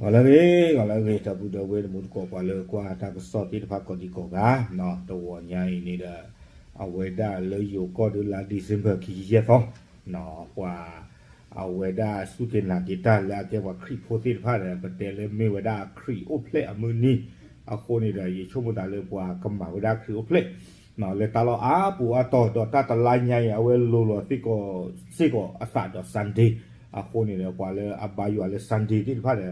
ဂီၤလၢအဂ့ၤ, ဂီၤလၢအဂ့ၤ ဒီပုၢ်ဒီဝဲၢ်တံၤသကိး ပှၤလၢကွၢ်တၢ်ကစီၣ်သ့ၣ်တဖၣ်ကိးဒံကိးဂၤ, တဂီၤညါအံၤန့ၣ်ဒီး အဝဲဒၣ်လၢယိၤကီၢ်ဒုးလါ December ခံဆံယဲၢ်သီ, ပှၤ အဝဲဒၣ်စူၢ်က့ၤနာ်က့ၤတၢ်လၢအကဲပှၤခရံာ်ဖိသ့ၣ်တဖၣ်ဒီး ပတဲလၢမ့ၢ်ဝဲဒၣ်ခရံာ်အိၣ်ဖျဲၣ်အမုၢ်နံၤ, အဃိန့ၣ်ဒီး ယဆိကမိၣ်သးလၢပှၤကမၤဝဲဒၣ်ခရံာ်အိၣ်ဖျဲၣ် လၢတၢ်လီၢ်အါပူၤအါတီၤ ဒီးတၢ်တလါညါအံၤ အဝဲလိၤလီၤစ့ၢ်ကီး စ့ၢ်ကီးအသးဒီး Sunday, အဃိန့ၣ်ဒီး ပှၤလၢအဘါယွၤလၢ Sunday သ့ၣ်တဖၣ်ဒီး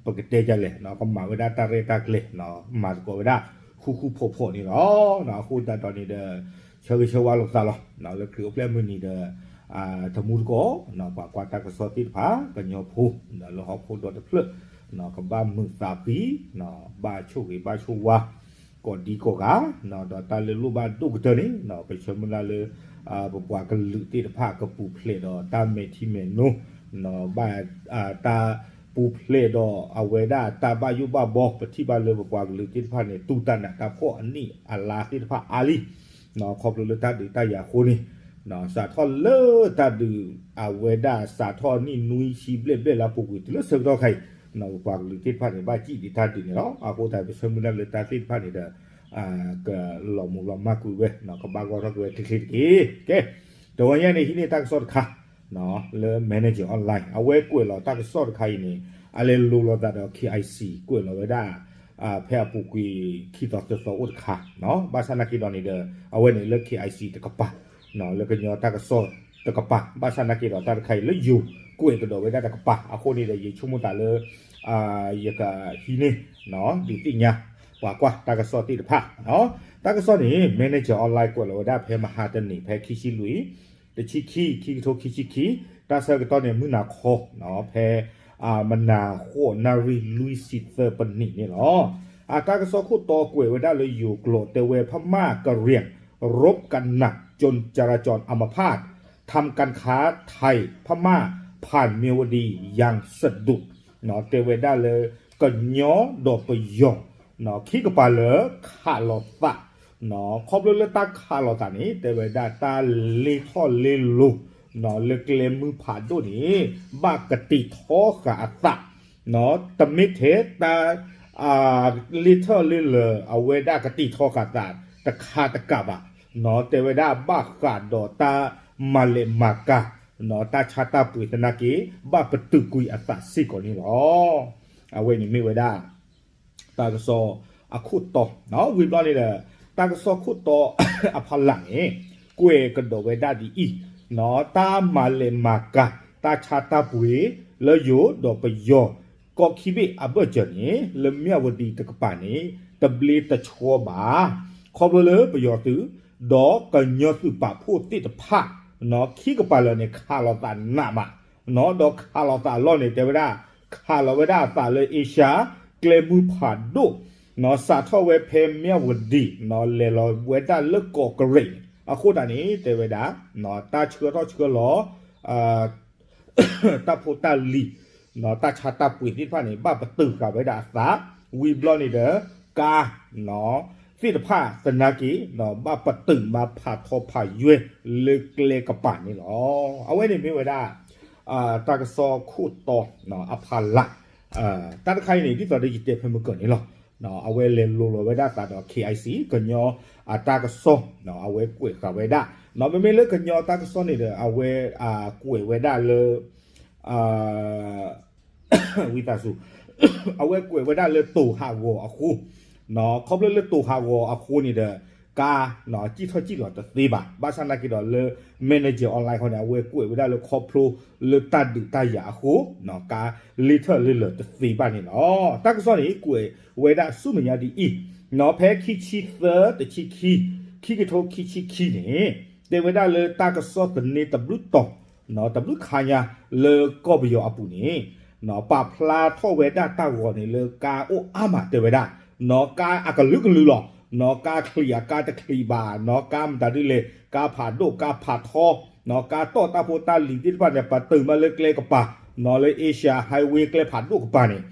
ပကတဲဒ်လဲၣ် ကမၤဝဲဒၣ်တၢ်ရဲၣ်တၢ်ကျဲၤ မၤသကိးဝဲဒၣ် ဃူဃူဖိးဖိးန့ၣ်လီၤ. အဃိသတးဒီးန့ၣ်ဒီး ဆၢဂ့ၤဆၢဝါလိာ်သးလီၤ လၢခရံာ်အိၣ်ဖျဲၣ်မုၢ်နံၤဒီး တမူတကိး ပှၤကွၢ်တၢ်ကစီၣ်သ့ၣ်တဖၣ် ကညီဖိ ဒီးလၢဟီၣ်ခိၣ်ဒီတဖျၢၣ် ကဘၣ်မုာ်သးဖှံ ဘၣ်ဆိၣ်ဂ့ၤဘၣ်ဆိၣ်ဝါ ကိးဒံကိးဂၤ, ဒီးတၢ်လၢလိၣ်ဘၣ်ဒိၣ်ကတၢၢ်န့ၣ် ပဆၢမုၢ်လၢ်လၢ ပပှၤကလုာ်သ့ၣ်တဖၣ်ကပူၤဖျဲးဒီးတၢ်မဲာ်ထံမဲာ်နိ ဘၣ် တၢ်ပူၤဖျဲးဒီးအဝဲဒၣ်တၢ်ဘၣ်ယိၣ်ဘၣ်ဘီ ပထံၣ်ဘၣ်လၢပပှၤကလုာ်သ့ၣ်တဖၣ်န့ၣ် တူၢ်တၢ်နးတၢ်ဖှီၣ်အနံၣ်အလါသ့ၣ်တဖၣ်အါလံ ခီဖျိလၢတၢ်ဒုးတၢ်ယၤအဃိန့ၣ် စးထီၣ်လၢတၢ်ဒုး အဝဲဒၣ်စးထီၣ်နံၣ်နွံဆံဘျဲၣ်ဘျဲၣ်လၢအပူၤကွံာ် တုၤလၢဆၢကတီၢ်ခါအံၤ ပပှၤကလုာ်သ့ၣ်တဖၣ်န့ၣ် ဘၣ်စံၣ်ဒံးတၢ်ဒုးန့ၣ်လီၤ. အဃိသတးပဆၢမုၢ်လၢ်လၢတၢ်သ့ၣ်တဖၣ်န့ၣ်ဒီး ကလီၤမုၢ်လီၤမၢ်ကွံာ်ဝဲ ကဘၣ်ဂီၢ်ထီၣ်ကွံာ်ဝဲချ့ချ့တက့ၢ်. ကဲ တဂီၤညါန့ၣ် ဟံးန့ၢ်တၢ်ကစီၣ်တခါ လၢ Manager Online အဝဲကွဲးလီၤတၢ်ကစီၣ်တခါအံၤန့ၣ် အလဲၤလိၤလိာ်သးဒီး KIC ကွဲးလီၤဝဲဒၣ် ဖဲအပူၤကွံာ်ခံသီသၢသီအိၣ်တခါ ဘၣ်ဆၣ်နာ်က့ဒီးန့ၣ်ဒီး အဝဲန့ၣ်လၢ KIC တကပၤ လၢကညီတၢ်ကစီၣ်တကပၤ ဘၣ်ဆၣ်နာ်က့ဒီးတၢ်တခါအံၤလၢယိၤကွဲးကဒီးဝဲဒၣ်တကပၤ အဃိန့ၣ်ဒီး ယဆိကမိၣ်သးလၢ ယကဟံးန့ၢ် ဒုးသ့ၣ်ညါ ပှၤကွၢ်တၢ်ကစီၣ်သ့ၣ်တဖၣ် တၢ်ကစီၣ်န့ၣ် Manager Online ကွဲးလီၤဝဲဒၣ်ဖဲမဟါတနံၤ ဖဲခံဆံလွံၢ် တဆံခံ ခံကထိခံဆံခံ တၢ်ဆၢကတီၢ်န့ၣ် မုၢ်နၤခီ ဖဲ မနၤဃိးနၣ်ရံၣ်လွံၢ်ဆံသၢပနံးန့ၣ်လီၤ. အတၢ်ကစီၣ်ခိၣ်တီကွဲးဝဲဒၣ်လၢယိၤကျိာ် တဲဝဲ พม่ากะเหรี่ยงรบกระหน่ำ จนจราจรอัมพาต ทำการค้าไทยพม่าผ่านเมียวดีอย่างสะดวก တဲဝဲဒၣ်လၢ ကညီဒီးပယီၤ ခံကပၤလၢခးလိာ်သး ခီဖျိလၢတၢ်ခးလိာ်သးန့ၣ် တဲဝဲဒၣ်တၢ်လ့ထီၣ်လ့လိၤ လၢကျဲမုၢ်ဖးဒိၣ်န့ၣ် ဘၣ်ကတံာ်ထီဃာ်အသး တမ့ၢ်ထဲတၢ် လ့ထီၣ်လ့လၢၤ အဝဲဒၣ်ကတံာ်ထီဃာ်သး တခါတကးဘၣ် တဲဝဲဒၣ်ဘၣ်ဃးဒီးတၢ်မၤလဲၣ်မၤကၤ တၢ်ဆါတၢ်ပှ့ၤသနာ်က့ ဘၣ်ပတုာ်ကွံာ်အသးစ့ၢ်ကီးန့ၣ်လီၤ. အဝဲန့ၣ်မ့ၢ်ဝဲဒၣ် တၢ်ကစီၣ်အခိၣ်တီ ဝံၤဘျီန့ၣ်ဒီး တၢ်ကစီၣ်ခိၣ်တီအဖီလာ်န့ၣ် ကွဲးကဒီးဝဲဒၣ်ဒ်အံၤ တၢ်မၤလဲၣ်မၤကၤ တၢ်ဆါတၢ်ပှ့ၤ လၢယိၤဒီးပယီၤ ကီၢ်ခံဘ့ၣ်အဘၢၣ်စၢၤန့ၣ် လၢမၠၣ်ဝတံၤတကပၤန့ၣ် တဘျ့တဆှီဘၣ် ခီဖျိလၢပယီၤသုး ဒီးကညီသုးပာ်ဖှိၣ်သ့ၣ်တဖၣ် ခံကပၤလၢာ်န့ၣ် ခးလိာ်သးနးမး ဒီးခးလိာ်သးအလီၢ်န့ၣ် တဲဝဲဒၣ် ခးလီၤဝဲဒၣ်အသးလၢ Asia ကျဲမုၢ်ဖးဒိၣ် စးထီၣ်ဝဲဖဲမၠၣ်ဝတံၤ လဲၤလီၤဝဲဒၣ်လၢကီးကရံး အဃိသတးန့ၣ် တဲဝဲဒၣ် တၢ်ဆှၢထီၣ်ဆှၢလီၤ တၢ်ဖိတၢ်လံၤ တၢ်ဆါတၢ်ပှ့ၤသ့ၣ်တဖၣ်န့ၣ် ဘၣ်ပတုာ်ဃာ်ဝဲဒၣ်အသး ဝံၤဘျီန့ၣ်ဒီး ကါ သ့ၣ်တဖၣ်သနာ်က့ ဘၣ်ပတုာ်မၤဖးထီဖးယွဲလၢကျဲကပၤန့ၣ်လီၤ. အဝဲန့ၣ်မ့ၢ်ဝဲဒၣ် တၢ်ကစီၣ်ခိၣ်တီအဖီလာ် တၢ်တခါအံၤန့ၣ် ဒ်သိးဒီးယတဲဖဲမုၢ်ကၢၢ်န့ၣ်လီၤ. အဝဲလဲၤလိၤလီၤဝဲဒၣ်သးဒီး KIC ကညီအတၢ်ကစီၣ် အဝဲကွဲးဃာ်ဝဲဒၣ် မ့မ့ၢ်လၢကညီတၢ်ကစီၣ်န့ၣ်ဒီး အဝဲ ကွဲးဝဲဒၣ်လၢ ဝံသးစူၤ အဝဲကွဲးဝဲဒၣ်လၢတိၤဟးဂီၤအဃိ ခီဖျိလၢတိၤဟးဂီၤအဃိန့ၣ်ဒီး ကါ စံၣ်ထီၣ်စံၣ်လီၤတသ့ဘၣ်. ဘၣ်ဆၣ်သနာ်က့ဒီးလၢ Manager Online ခီန့ၣ် အဝဲကွဲးဝဲဒၣ်လၢခီဖျိလၢတၢ်ဒုးတၢ်ယၤအဃိ ကါလ့ထီၣ်လ့လၢာ်တသ့ဘၣ်န့ၣ်လီၤ. တၢ်ကစီၣ်န့ၣ် ကွဲးဝဲဒၣ်ဆူမဲာ်ညါဒ်အံၤ ဖဲခံဆံသၢ တဆံခံ ခံကထိခံဆံခံန့ၣ် တဲဝဲဒၣ်လၢတၢ်ကစီၣ်သန့တဘျုးတီၤ တဘျုးခါညါလၢကီၢ်ပယီၤအပူၤန့ၣ် ပာ်ဖျါထီၣ်ဝဲဒၣ်တၢ်ဂီၤန့ၣ်လၢကါအိၣ်အါမးတဲဝဲဒၣ် နီၢ်ကါအကလုာ်ကလုာ်လီၤ. နီၢ်ကါချံးအကါတချံးဘၣ် နီၢ်ကါမတၤဒ်လဲၣ် ကါဖးဒိၣ်ကါဖးထီ နီၢ်ကါတီၢ်တၢ်ဖိတၢ်လံၤသ့ၣ်တဖၣ်န့ၣ် ပတုာ်မးလၢကျဲကပၤ နီၢ်လၢ Asia Highway ကျဲဖးဒိၣ်ကပၤန့ၣ်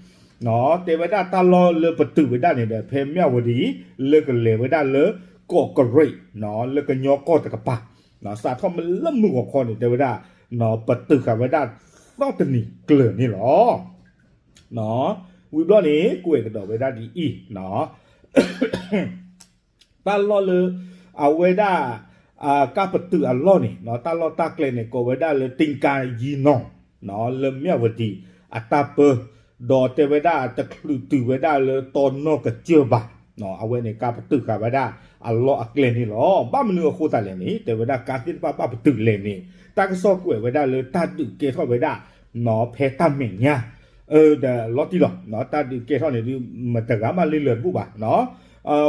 တဲဝဲဒၣ်တၢ်လီၢ်လၢပတုာ်ဝဲဒၣ်န့ၣ်ဒီး ဖဲမၠၣ်ဝတံၤ လၢကလဲၤဝဲဒၣ်လၢကီးကရံး လၢကညီကီၢ်တကပၤ စးထီၣ်မ့ၢ်လၢမုၢ်ဂီၤခီန့ၣ် တဲဝဲဒၣ် ပတုာ်ဃာ်ဝဲဒၣ်သီတနံၤကျၢၤန့ၣ်လီၤ. ဝံၤဘျီန့ၣ် ကွဲးကဒီးဝဲဒၣ်ဒ်အံၤ, တၢ်လီၢ်လၢ အဝဲဒၣ် ကးပတုာ်အလီၢ်န့ၣ် တၢ်လီၢ်တၢ်ကျဲန့ၣ် ကိးဝဲဒၣ်လၢ တ့ၢ်ကၣ်ယံနီၣ် လၢမၠၣ်ဝတံၤအတၢ်ပၢ, ဒီးတဲဝဲဒၣ်တချုးတုၤဝဲဒၣ်လၢတီနီၢ်ကစၢၢ်ဘၣ်, အဝဲန့ၣ်ကးပတုာ်ဃာ်ဝဲဒၣ်အလီၢ်အကျဲန့ၣ်လီၤ. ဘၣ်မနုၤအဃိသတးလဲၣ်န့ၣ် တဲဝဲဒၣ်ကးသ့ၣ်တဖၣ်ဘၣ်ပတုာ်လဲၣ်န့ၣ် တၢ်ကစီၣ်ကွဲးဝဲဒၣ်လၢတၢ်ဒုးကဲထီၣ်ဝဲဒၣ် ဖဲတၢ်မဲာ်ညါ ဒီးလီၤတံၢ်လီၤ, တၢ်ဒုးကဲထီၣ်န့ၣ်ဒုး မတဂၤမးလ့လၢာ်တဘူၣ်ဘၣ်,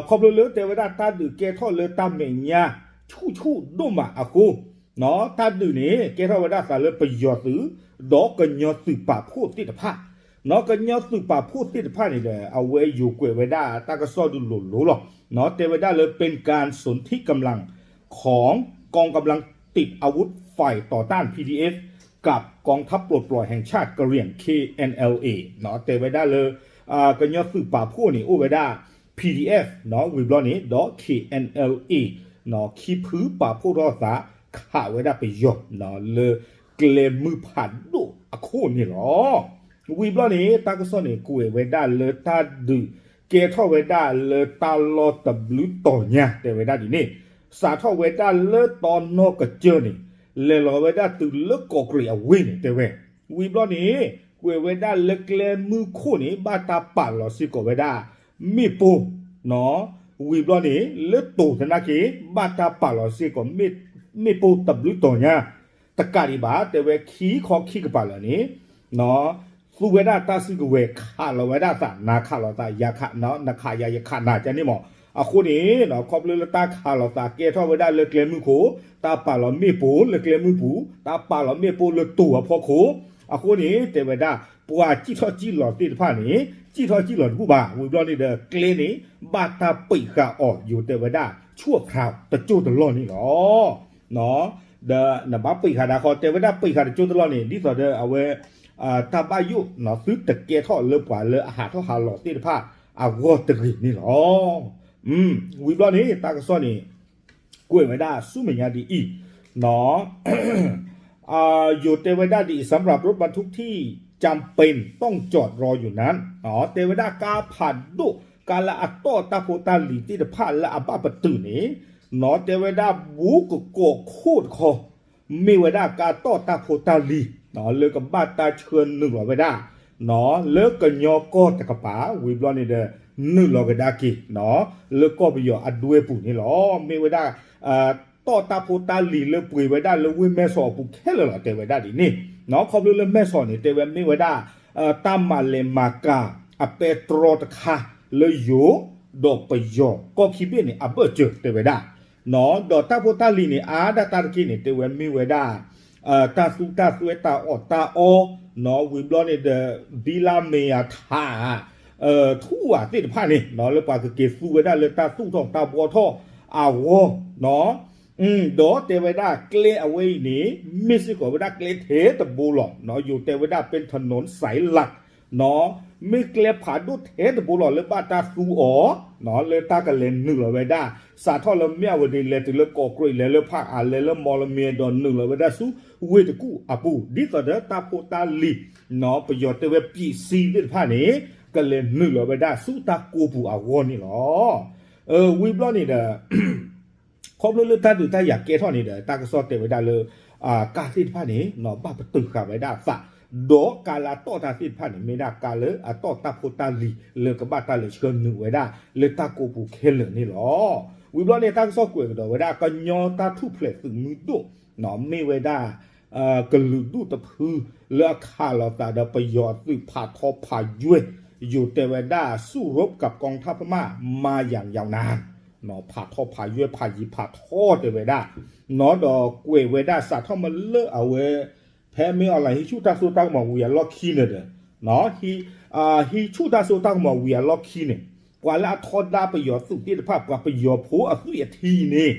ခီဖျိလၢတဲဝဲဒၣ်တၢ်ဒုးကဲထီၣ်လၢတၢ်မဲာ်ညါ ဆူၣ်ဆူၣ်ဒိၣ်မးအဃိ, တၢ်ဒုးန့ၣ် ကဲထီၣ်ဝဲဒၣ်သးလၢပယီၤသုး ဒီးကညီသုးပာ်ဖှိၣ်သ့ၣ်တဖၣ်, ကညီသုးပာ်ဖှိၣ်သ့ၣ်တဖၣ်န့ၣ်ဒီး အဝဲယိၤကွဲးဝဲဒၣ်တၢ်ကစီၣ်ဒုးလိၤလိၤလီၤ. တဲဝဲဒၣ်လၢ เป็นการสนธิกำลังของกองกำลังติดอาวุธฝ่ายต่อต้าน พีดีเอฟ กับกองทัพปลดปล่อยแห่งชาติกะเหรี่ยง เคเอ็นแอลเอ တဲဝဲဒၣ်လၢ ကညီသုးပာ်ဖှိၣ်န့ၣ် အိၣ်ဝဲဒၣ် PDF ဝံၤဘျီန့ၣ် ဒီး KNLA ခံဖုပာ်ဖှိၣ်ထီၣ်သး ခးဝဲဒၣ်ပယီၤ လၢကျဲမုၢ်ဖးဒိၣ်အခိၣ်န့ၣ်လီၤ. ဝံၤဘျီန့ၣ် တၢ်ကစီၣ်န့ၣ် ကွဲးဝဲဒၣ်လၢတၢ်ဒုးကဲထီၣ်ဝဲဒၣ်လၢတၢ်လီၢ်တဘျုးတီၤညါ တဲဝဲဒၣ်ဒ်န့ၣ် စးထီၣ်ဝဲဒၣ်လၢတီနီၢ်ကစၢၢ်န့ၣ် လဲၤလီၤဝဲဒၣ်တုၤလၢကီးကြံးအဝ့ၢ်န့ၣ် တဲဝဲ. ဝံၤဘျီန့ၣ် ကွဲးဝဲဒၣ်လၢကျဲမုၢ်ခိၣ်န့ၣ် ဘၣ်တၢ်ပာ်လီၤစ့ၢ်ကီးဝဲဒၣ် မ့ၣ်ပိၢ် ဝံၤဘျီန့ၣ် လၢတိၤသနာ်က့ ဘၣ်တၢ်ပာ်လီၤစ့ၢ်ကီး မ့ၣ်ပိၢ်တဘျုးတီၤညါ တကးဒံးဘၣ် တဲဝဲခံခီခံကပၤလၢာ်န့ၣ် သူဝဲဒၣ်တၢ်စုကဝဲၤခးလီၤဝဲဒၣ်သး နၤခးလီၤသး ယၤခး နခးယၤ ယခးနၤ ကန့ၣ်မး အဃိန့ၣ် ခီဖျိလၢတၢ်ခးလီၤသးကဲထီၣ်ဝဲဒၣ်လၢကျဲမုၢ်ခိၣ် တၢ်ပာ်လီၤမ့ၣ်ပိၢ်လၢကျဲမုၢ်ပူၤ တၢ်ပာ်လီၤမ့ၣ်ပိၢ်လၢတိၤအဖီခိၣ် အဃိန့ၣ် တဲဝဲဒၣ် ပှၤစံၣ်ထီၣ်စံၣ်လီၤသ့ၣ်တဖၣ်န့ၣ် စံၣ်ထီၣ်စံၣ်လီၤတဘူၣ်ဘၣ် ဝံၤဘျီန့ၣ်ဒီး ကျဲန့ၣ် ဘၣ်တၢ်ပံးဃာ်အီၤ ယိၤတဲဝဲဒၣ် ဆူၣ်အခါ တကၠိၢ်တလီၢ်န့ၣ်လီၤ. ဒီးနဘၣ်ပံးဃာ်ဒၣ်ဃီ တဲဝဲဒၣ်ပံးဃာ်တကၠိၢ်တလီၢ်န့ၣ် ဒ်သိးဒီးအဝဲ တၢ်ဘၣ်ယိၣ် သုတကဲထီၣ်လၢပှၤလၢအဟးထီၣ်ဟးလီၤသ့ၣ်တဖၣ်အဂီၢ်တဂ့ၤန့ၣ်လီၤ. ဝံၤဘျီန့ၣ် တၢ်ကစီၣ်န့ၣ် ကွဲးဝဲဒၣ်ဆူမဲာ်ညါဒ်အံၤ ယိၤတဲဝဲဒၣ်ဒ်အံၤ สำหรับรถบรรทุกที่จำเป็นต้องจอดรออยู่นั้น တဲဝဲဒၣ်ကါဖးဒိၣ် ကါလၢအတီၢ်တၢ်ဖိတၢ်လံၤသ့ၣ်တဖၣ်လၢအဘၣ်ပတုာ်န့ၣ် တဲဝဲဒၣ်ဘူးကကိးခိၣ်တခီ မ့ၢ်ဝဲဒၣ်ကါတီၢ်တၢ်ဖိတၢ်လံၤ လၢကဘၣ်တၢ်ဆှၢနုာ်လီၤဝဲဒၣ် လၢကညီကီၢ်တကပၤ ဝံၤဘျီန့ၣ်ဒီး နုာ်လီၤကဒါက့ၤ လၢကီၢ်ပယီၤအဒွဲပူၤန့ၣ်လီၤ. မ့ၢ်ဝဲဒၣ် တီၢ်တၢ်ဖိတၢ်လံၤလၢပှ့ၤဝဲဒၣ်လၢဝ့ၢ်မဲၢ်ဆီးအပူၤခဲလၢာ်လီၤ တဲဝဲဒၣ်ဒ်န့ၣ် ခီဖျိလၢမဲၢ်ဆီးန့ၣ် တဲဝဲမ့ၢ်ဝဲဒၣ် တၢ်မၤလဲၤမၤကၤ အပဲတြီတခါ လၢယိၤ ဒီးပယီၤကီၢ်ခံဘ့ၣ်န့ၣ် အဘၢၣ်စၢၤတဲဝဲဒၣ် ဒီးတၢ်ဖိတၢ်လံၤန့ၣ် အါဒၣ်တၢ်တက့ၢ်န့ၣ် တဲဝဲမ့ၢ်ဝဲဒၣ် တၢ်သူတၢ်သွဲတၢ်အီၣ်တၢ်အီ ဝံၤဘျီန့ၣ်ဒီး ဘံလၢမ့ၢ်အထး ထူၣ်ဝဲသ့ၣ်တဖၣ်န့ၣ် လၢပှၤကက့ၤသူဝဲဒၣ်လၢတၢ်သူၣ်ထီၣ်တၢ်ဘှီထီၣ်အဂီၢ် ဒီးတဲဝဲဒၣ်ကျဲအဝဲအံၤန့ၣ် မ့ၢ်စ့ၢ်ကီးဝဲဒၣ်ကျဲထဲတဘိလီၤ. ယိၤတဲဝဲဒၣ် เป็นถนนสายหลัก မ့ၢ်ကျဲဖးဒိၣ်ထဲတဘိလီၤ လၢဘၣ်တၢ်သူအီၤ လၢတၢ်ကလဲၤနုာ်လီၤဝဲဒၣ် စးထီၣ်လၢမၠၣ်ဝတံၤ လဲၤတုၤလၢကီးကြံး လဲၤလၢဖးအါ လဲၤလၢမီၢ်လမံၤ ဒီးနုာ်လီၤဝဲဒၣ်ဆူဝ့ၢ်တကူၣ်အပူၤ ဒ်သိးဒီးတၢ်ဖိတၢ်လံၤ ပယီၤတဲဝဲပံးစံသ့ၣ်တဖၣ်န့ၣ် ကလဲၤနုာ်လီၤဝဲဒၣ်ဆူတၢ်ကိးပူၤအဂီၢ်န့ၣ်လီၤ. ဝံၤဘျီန့ၣ်ဒီး ခီဖျိလၢတၢ်ဒုးတၢ်ယၤကဲထီၣ်န့ၣ်ဒီး တၢ်ကစီၣ်တဲဝဲဒၣ်လၢ ကါသ့ၣ်တဖၣ်န့ၣ် ဘၣ်ပတုာ်ဃာ်ဝဲဒၣ်အသး ဒီးကါလၢအတီၢ်တၢ်သ့ၣ်တဖၣ်န့ၣ် မ့ၢ်ဒၣ်ကါလၢအတီၢ်တၢ်ဖိတၢ်လံၤ လၢကဘၣ်တၢ်လဲၤဆှၢနုာ်ဝဲဒၣ် လၢတၢ်ကိးပူၤခဲလၢာ်န့ၣ်လီၤ. ဝံၤဘျီန့ၣ် တၢ်ကစီၣ်ကွဲးကဒီးဝဲဒၣ် ကညီတၢ်ထူၣ်ဖျဲးသုးမုၢ်ဒိၣ် မ့ၢ်ဝဲဒၣ် ကလုာ်ဒူၣ်တဖု လၢအခးလီၤသးဒီးပယီၤအသုးဖးထီဖးယွဲၢ် ယိၤတဲဝဲဒၣ် สู้รบกับกองทัพพม่ามาอย่างยาวนาน ဖးထီဖးယွဲၢ်ဖးယံၤဖးထီတဲဝဲဒၣ် ဒီးကွဲးဝဲဒၣ်စးထီၣ်မ့ၢ်လၢအဝဲ ဖဲမ့ၢ်အီၤလၢဟံးဆူၣ်တၢ်စိတၢ်ကမီၤဝံၤအလီၢ်ခံန့ၣ်ဒီး ဟံးဆူၣ်တၢ်စိတၢ်ကမီၤဝံၤအလီၢ်ခံန့ၣ် ပှၤလၢအထီဒါပယီၤသုးသ့ၣ်တဖၣ် ပှၤပယီၤဖိအသွံၣ်အထံန့ၣ်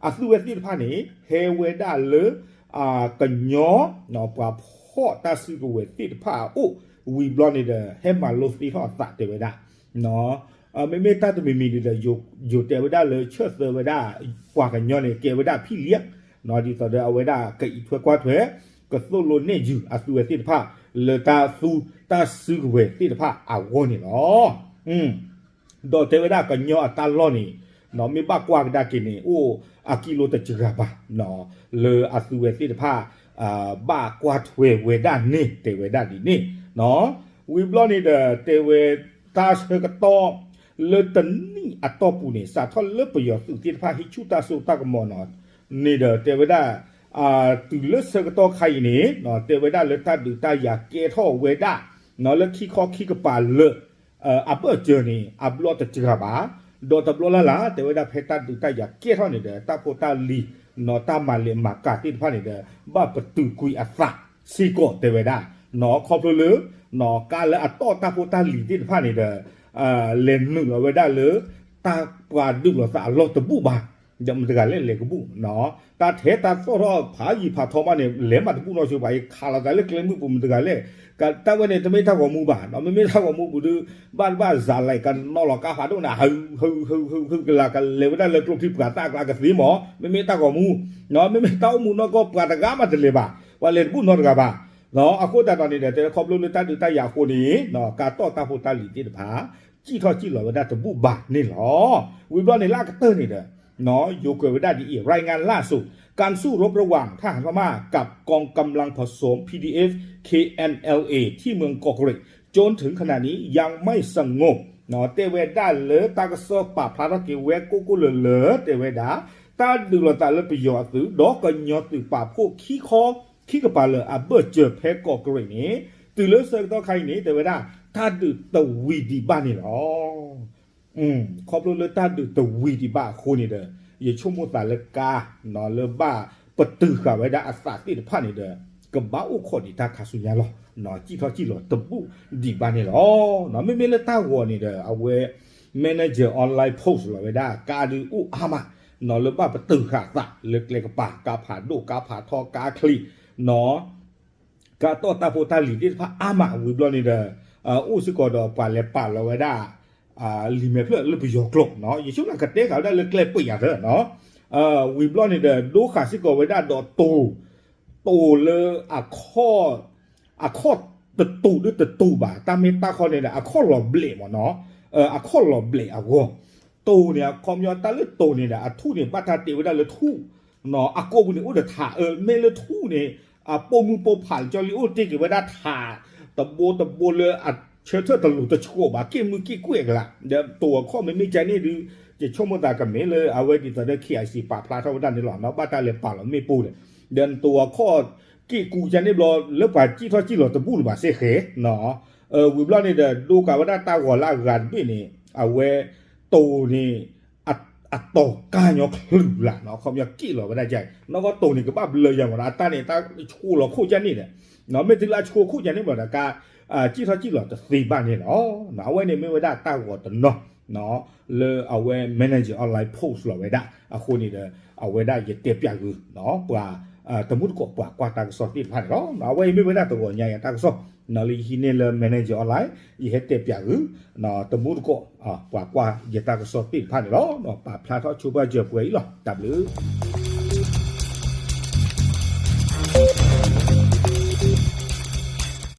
အသုးဝဲသ့ၣ်တဖၣ်န့ၣ် ဟဲဝဲဒၣ်လၢ ကညီ ပှၤဖီၣ်တၢ်စုကဝဲၤသ့ၣ်တဖၣ်အအိၣ် ဝံၤဘျီန့ၣ်ဒီး ဟဲမၤလိသ့ထီၣ်အသးတဲဝဲဒၣ် မ့မ့ၢ်တၢ်တမံၤမံၤန့ၣ်ဒီး ယိၤတဲဝဲဒၣ်လၢဆၢၣ်သၢဝဲဒၣ် ပှၤကညီန့ၣ် ကဲဝဲဒၣ်ဖံလံ ဒ်သိးဒီးအဝဲဒၣ်ကအံးထွဲကွၢ်ထွဲ ကသိၣ်လိနဲၣ်ယုာ်အသုးဝဲသ့ၣ်တဖၣ် လၢတၢ်သူ တၢ်စုကဝဲၤသ့ၣ်တဖၣ်အဂီၢ်န့ၣ်လီၤ. ဒီးတဲဝဲဒၣ်ကညီအတၢ်လီၢ်န့ၣ် မ့ၢ်ဘၣ်ကွၢ်ကဒါက့ၤန့ၣ် အိၣ်အကံလိတစှၤဘၣ် လၢအသုဝဲသ့ၣ်တဖၣ် ဘၣ်ကွၢ်ထွဲဝဲဒၣ်န့ၣ် တဲဝဲဒၣ်ဒ်န့ၣ်. ဝံၤဘျီန့ၣ်ဒီး တဲဝဲတၢ်ဆၢကတီၢ် လၢတနံၣ်အတီၢ်ပူၤန့ၣ် စးထီၣ်လၢပယီၤသုးသ့ၣ်တဖၣ်ဟံးဆူၣ်တၢ်စိတၢ်ကမီၤနီၤ န့ၣ်ဒီး တဲဝဲဒၣ် တုၤလၢဆၢကတီၢ်ခါအံၤန့ၣ် တဲဝဲဒၣ်လၢတၢ်ဒုးတၢ်ယၤကဲထီၣ်ဝဲဒၣ် လၢခံခီခံကပၤလၢ အဘၢၣ်စၢၤန့ၣ် အဘျီတစှၤဘၣ်, ဒီးတဘျီလၢ်လၢ် တဲဝဲဒၣ်ဖဲတၢ်ဒုးတၢ်ယၤကဲထီၣ်န့ၣ်ဒီး တၢ်ဖိတၢ်လံၤ နီၢ်တၢ်မၤလဲၤမၤကၤသ့ၣ်တဖၣ်န့ၣ်ဒီး ဘၣ်ပတုာ်ကွံာ်အသးစ့ၢ်ကီးတဲဝဲဒၣ်, နီၢ်ခီဖျိလၢ နီၢ်ကါလၢအတီၢ်တၢ်ဖိတၢ်လံၤသ့ၣ်တဖၣ်န့ၣ်ဒီး လဲၤနုာ်လီၤဝဲဒၣ်လၢ တၢ်ပှၤဒုးလိာ်သးအလီၢ်တဘူၣ်ဘၣ်, ဒီးမတၤတဂၤလဲၣ်လဲၤကဘူၣ်, တၢ်ထဲတၢ်သီၣ်ထီၣ်ဖးယံာ်ဖးထီမးန့ၣ် လဲၤမးတဘူၣ်နီၢ်ဆိဘၣ်အံၤ ခးလိာ်သးလၢကျဲမုၢ်ပူၤမတၤတဂၤလဲၣ်, တၢ်ဝဲန့ၣ် တမ့ၢ်တၢ်ဂီၤမူဘၣ်, မ့မ့ၢ်တၢ်ဂီၤမူပူၤဒီး ဘၣ်တဘၣ်စးလဲၤကနီၤလီၤကါဖးဒိၣ်န့ၣ် ဟု ဟု ဟု ဟု ဟု ကလၤကလဲၤဝဲဒၣ်လၢကျိချံပှၤသၣ်အကျါကသ့မး, မ့မ့ၢ်တၢ်ဂီၤမူ, မ့မ့ၢ်တၢ်အိၣ်မူနီၢ်ကီၢ်ပှၤတဂၤမးတလဲၤဘၣ်, ပှၤလဲၤတဘူၣ်နီတဂၤဘၣ်, အဃိသတးဒီးန့ၣ်ဒီး တဲခီဖျိလၢတၢ်ဒုးတၢ်ယၤအဃိန့ၣ် ကါတီၢ်တၢ်ဖိတၢ်လံၤသ့ၣ်တဖၣ် စံၣ်ထီၣ်စံၣ်လီၤဝဲဒၣ်တဘူၣ်ဘၣ်န့ၣ်လီၤ. ဝံၤဘျီန့ၣ်လၢအကတၢၢ်န့ၣ်ဒီး ယိၤကွဲးဝဲဒၣ်ဒ်အံၤ รายงานล่าสุด การสู้รบระหว่างทหารพม่ากับกองกำลังผสม พีดีเอฟ เคเอ็นแอลเอ ที่เมืองเกาะเกร็ด จนถึงขณะนี้ยังไม่สงบ တဲဝဲဒၣ်လၢတၢ်ကစီၣ်ပာ်ဖျါထီၣ်က့ၤဝဲကိၣ်ကိၣ်လၢၤလၢၤ တဲဝဲဒၣ် တၢ်ဒုးလိာ်သးလၢပယီၤအသုး ဒီးကညီသုးပာ်ဖှိၣ်ခံခီ ခံကပၤလၢာ်အဘၢၣ်စၢၤဖဲကီးကရ့းန့ၣ် တုၤလၢဆၢကတီၢ်ခါအံၤန့ၣ် တဲဝဲဒၣ် တၢ်ဒုးတဝံၤဒံးဘၣ်န့ၣ်လီၤ. ခီဖျိလၢတၢ်ဒုးတဝံၤဒံးဘၣ်အဃိန့ၣ်ဒီး ယဆိကမိၣ်သးလၢကါ လၢဘၣ်ပတုာ်ဃာ်ဝဲဒၣ်အသးသ့ၣ်တဖၣ်န့ၣ်ဒီး ကဘၣ်အိၣ်ခိးဒံးတၢ်ခါဆူညါလီၤ. စံၣ်ထီၣ်စံၣ်လီၤတဘူၣ်ဒံးဘၣ်န့ၣ်လီၤ. မ့မ့ၢ်လၢတၢ်ဂီၤန့ၣ်ဒီး အဝဲ Manager Online post လီၤဝဲဒၣ် ကါဒုးအိၣ်အါမး လၢဘၣ်ပတုာ်ဃာ်အသးလၢကျဲကပၤ ကါဖးဒိၣ် ကါဖးထီ ကါချံး နီၢ် ကါတီၢ်တၢ်ဖိတၢ်လံၤသ့ၣ်တဖၣ်အါမးဝံၤဘျီန့ၣ်ဒီး အိၣ်စ့ၢ်ကီးဒီးပှၤလဲၤပာ်လီၤဝဲဒၣ် လံာ်မဲာ်ဖျၢၣ်လၢပယီၤကျိာ်နီၢ် ယဆိကမိၣ်ကတဲဃာ်ဝဲဒၣ်လၢကျဲပှဲၤယၤသၢနီၢ် ဝံၤဘျီန့ၣ်ဒီး ဒိဃာ်စ့ၢ်ကီးဝဲဒၣ်ဒီးတိၤ တိၤလၢ အခီၣ် အခီၣ်တတူာ်ဒ်တတူာ်ဘၣ် တၢ်မ့ၢ်တၢ်ခီန့ၣ်ဒီး အခီၣ်လီၤဘျဲးမးနီၢ် အခီၣ်လီၤဘျဲးအဂီၢ် တိၤန့ၣ် အခီပညီတၢ်လၢတိၤန့ၣ်ဒီး အထူၣ်န့ၣ် ဘၣ်တၢ်တ့ဝဲဒၣ်လၢထူၣ် အကိာ်ပူၤန့ၣ်အိၣ်ဒီးထးအၢ မ့ၢ်လၢထူၣ်န့ၣ် အပိာ်မုၣ်ပိာ်ဖးကၠီလံအိၣ်တ့ၢ်က့ၤဝဲဒၣ်ထး တဘိတဘိလၢအဆၢထၢၣ်တလိၤတဆှီဘၣ် က့ၣ်မုၢ်က့ၣ်ကွဲၣ်ကလါ ဒီးတိၤအခီၣ်မ့မ့ၢ်ကန့ၣ်ဒုး ယဆိကမိၣ်သးကမ့ၢ်လၢအဝဲဒ်သိးဒီး KIC ပာ်ဖျါထီၣ်ဝဲဒၣ်န့ၣ်လီၤ ဘၣ်တၢ်လဲၤပာ်လီၤမ့ၣ်ပိၢ်န့ၣ် ဒီးတိၤအခီၣ်က့ၣ်ကူကန့ၣ်ဘျီ လၢပှၤစံၣ်ထီၣ်စံၣ်လီၤတဘူၣ်လၢၤဘၣ်စ့ၢ်ဃဲ ဝံၤဘျီန့ၣ်ဒီး ဒိကးဝဲဒၣ်တၢ်ဂီၤလၢအဂၤတဘ့ၣ်န့ၣ် အဝဲတိၤန့ၣ် အတီၤကါညီချုးလၢ်နီၢ် အခီပညီက့ၣ်လီၤဝဲဒၣ်ကါ နီၢ်ကီၢ်တိၤန့ၣ် ကဘၣ်ဘျၢယၤမးဒီး အတၢ်န့ၣ် တၢ်ဆှိလီၤခိၣ်ကန့ၣ်ဒီး မ့ၢ်တုၤလၢအဆှိခိၣ်ကန့ၣ်ဘျီဒီး ကါ စံၣ်ထီၣ်စံၣ်လီၤတသ့ဘၣ်န့ၣ်လီၤ. အဝဲန့ၣ်မ့ၢ်ဝဲဒၣ်တၢ်ဂီၤတနီၤ လၢအဝဲ Manager Online post လီၤဝဲဒၣ် အဃိန့ၣ်ဒီး အဝဲဒၣ်ယတဲပၠးဂုာ် ပှၤ တမူတကိးပှၤကွၢ်တၢ်ကစီၣ်သ့ၣ်တဖၣ်န့ၣ်လီၤ. အဝဲအံၤမ့ၢ်ဝဲဒၣ်တဂီၤညါအံၤတၢ်ကစီၣ် လၢယဟံးန့ၢ်လၢ Manager Online ယဟဲတဲပၠးဂုာ် တမူတကိး ပှၤကွၢ်ယတၢ်ကစီၣ်သ့ၣ်တဖၣ်န့ၣ်လီၤ. ပာ်ဖျါထီၣ်ဆိပာ်စၢၤပှဲၤအံၤလီၤ. တၢ်ဘျုး